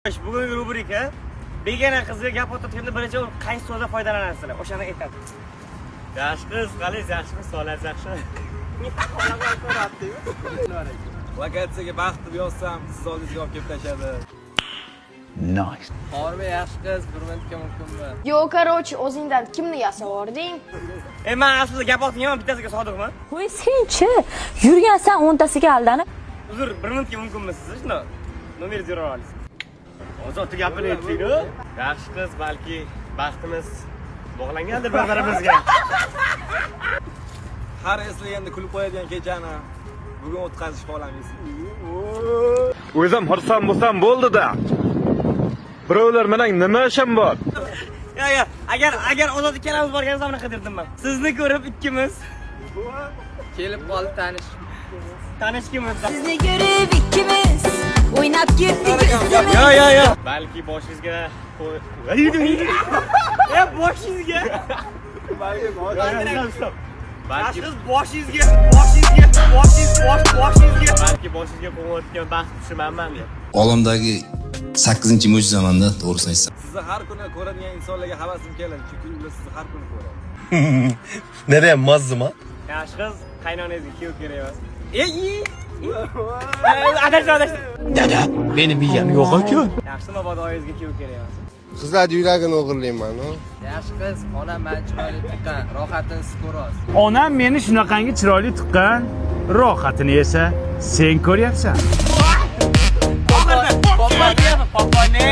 Xo'sh, bugungi rubrika: begona qizga gap otayotganda birinchi bo'lib qaysi so'zdan foydalanasizlar? O'shani aytadi. Yaxshi qiz, qalaysiz, yaxshimi? Sog'ligingiz yaxshimi? Lokatsiyaga baxt deb yozsam, siz oldingizga olib kelib tashladi. Hormi, yaxshi qiz, bir minutga mumkinmi? Yo, короче, o'zingdan kimni yasab yubording? E, men aslida gap otganman, bittasiga sodiqman. Qo'y, senchi, yurgansan o'ntasiga aldanib. Uzr, bir minutga mumkinmi sizni shunda? Nomeringizni bera olasiz. Ozodni gapini aytdik-ku. Yaxshi qiz, balki baxtimiz bog'langandir bir-birimizga. Har eslaganda kulib qo'yadigan kechani bugun o'tkazish xohlamaysiz. O'zim xursand bo'lsam bo'ldi-da. Birovlar bilan nima ishim bor? Yo, agar Ozod ikkalamiz borganimizda bunaqa derdim man. Sizni ko'rib ikkimiz Kelib qoldi tanish. Tanishkimiz. Sizni ko'rib ikkimiz o'ynab ketdik o'zimiz. Yo, yo, yo. Balki boshingizga E, boshingizga. Balki Yaxshi qiz, boshingizga, boshingizga, boshingiz, bosh, boshingizga. Balki boshingizga qo'nayotgan baxt qushi manman deb. Olamdagi sakkizinchi mo'jizamanda, to'g'risini aytsam. Sizni har kuni ko'radigan insonlarga havasim keladi, chunki ular sizni har kuni ko'radi. Nereye mazluma? Yaxshi qiz, qaynonangizga kuyov kerak emas. Ey, adashdim, adashdim. Dada, meni miyam yo'q ekan. Yaxshi, mabodo oyingizga kuyov kerak emas. Qizlar yuragini o'g'irlayman. Yaxshi qiz, onam meni chiroyli tuqqan, rohatini siz ko'rasiz. Onam meni shunaqangi chiroyli tuqqan, rohatini esa sen ko'ryapsan. Oxirida poppa deyapman, poppa ne?